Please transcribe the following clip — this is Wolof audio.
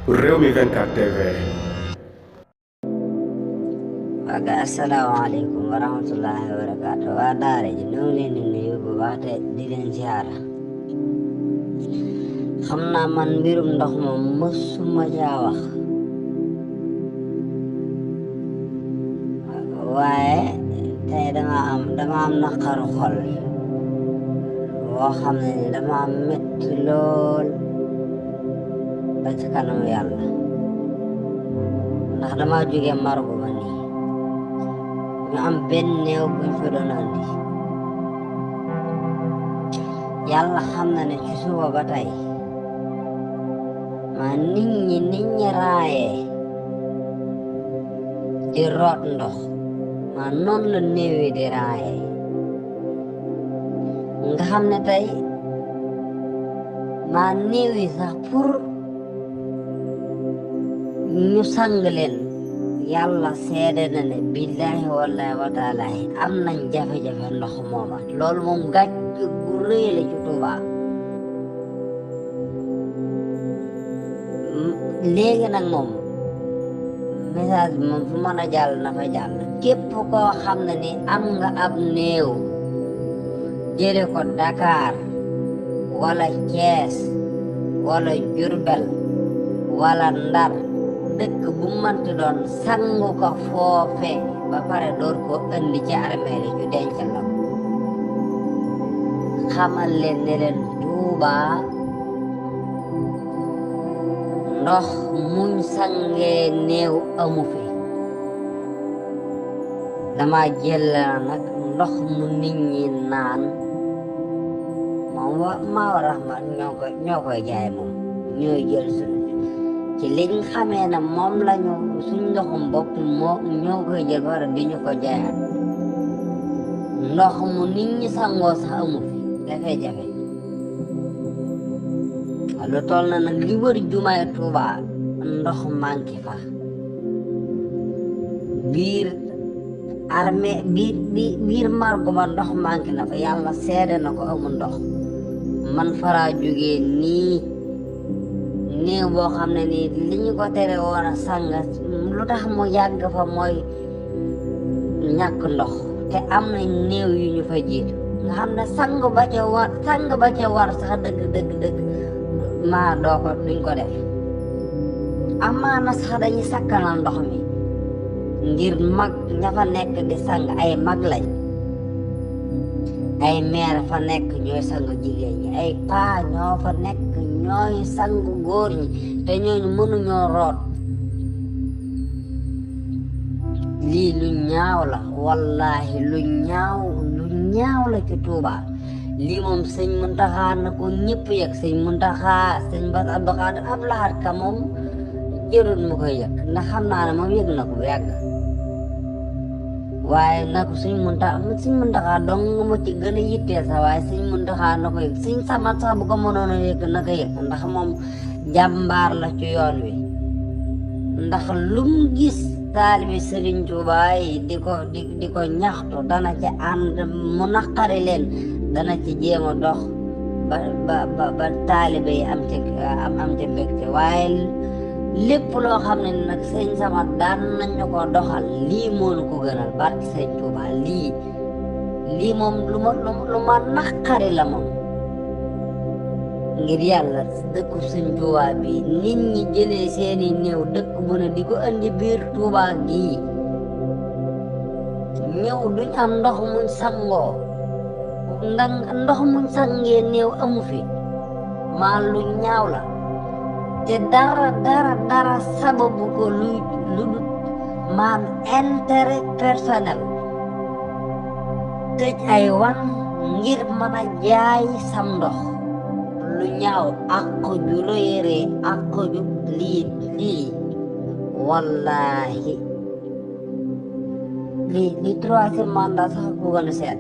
Rewmi 24 TV. Waga asalaamaaleykum wa rahmatullahi wa barakaatu. Waa daara ji ñoo ngi leen di nuyu bu baax te di leen ziara. xam naa man mbirum ndox moom mësuma caa wax, waaye tey dama am naqaru xol boo xam ne ni dama metti lool ba ci kanamu yàlla, ndax dama jóge margu ba nii ñu am benn néew buñ fa doon andi. yàlla xam na ne ci suba ba tey maa nit ñi raayee di root ndox maa noonu la néew yi di raayee, nga xam ne tey maa néew yi sax pour ñu sang leen yàlla seede na ne billaahi wallaahi wa taalaahi am nañ jafe-jafe ndox mooma. loolu moom gàcc gu rëy la ci Tuubaa. léegi nag moom message bi moom fu mën a jàll na fa jàll. képp koo xam ne ni am nga ab néew jële ko Dakar wala Cees wala Jurbel wala Ndar, dëkk bu mënti doon sangu ko foofe ba pare door ko andi ci armeel yi ñu dencal la ko. xamal leen ne leen Tuubaa ndox muñ sangee néew amu fi. dama jël nag ndox mu nit ñi naan moom Maawu Rahma ñoo koy jaay moom ñooy jël ci liñ xamee ne moom lañu suñ ndoxum bopp ñoo koy jël wara di ñu ko jaayaat. ndox mu nit ñi sangoo sax amu fi, dafay jafe. lu toll na nag li wër jumaay Tuubaa ndox manqué fa. biir armée biir margo ba ndox manqué na fa, yàlla seede na ko amul ndox. man faraa jógee nii néew boo xam ne nii li ñu ko tere woon a sang lu tax mu yàgg fa mooy ñàkk ndox, te am na néew yu ñu fa jiitu nga xam ne sang ba ca war sax dëgg maa doo ko duñ ko def. amaana sax dañuy sakkanal ndox mi ngir mag ña fa nekk di sang ay mag lañ, ay meer fa nekk ñooy sang jigéen ñi, ay paa ñoo fa nekk ñooy sang góor ñi, te ñooñu mënuñoo root. lii lu ñaaw la, wallaahi lu ñaaw la ci Tuubaa. lii moom sëñ Muntaxa na ko ñëpp yëg. sëñ Muntaxa, sëñ Bass Abdou Khadre, Abdou Lahad Ka moom jërul mu koy yëg, ndax xam naa ne moom yëg na ko bu yàgg. waaye nag sëñ Muntaxa dong mu ci gën a yittee sax, waaye sëñ Muntaxa na ko yëg. sëñ Samat sax bu ko mënoon a yëg na ko yëg, ndax moom jàmbaar la ci yoon wi. ndax lum gis taalibi Sëriñ Tuubaa yi di ko ñaxtu dana ci ànd, mu naqari leen dana ci jéem a dox ba taalibe yi am ci mbégte. waaye lépp loo xam ne nag sëñ Samat daan nañu ko doxal, lii moo nu ko gënal barki sëñ Tuubaa. lii moom lu ma naqari la moom. ngir yàlla dëkku sëñ Tuubaa bi nit ñi jëlee seeni néew dëkk bu ne di ko andi biir Tuubaa gii, ñëw duñ am ndox muñ sangoo, ndox muñ sangee néew amu fi. maa lu ñaaw la, te dara sababu ko lu dul maan intérêt personnel. tëj ay wan ngir mën a jaay sam ndox, lu ñaaw ak ju rëy ak ju lii wallaahi lii troisième mandat sax bu gën a sedd.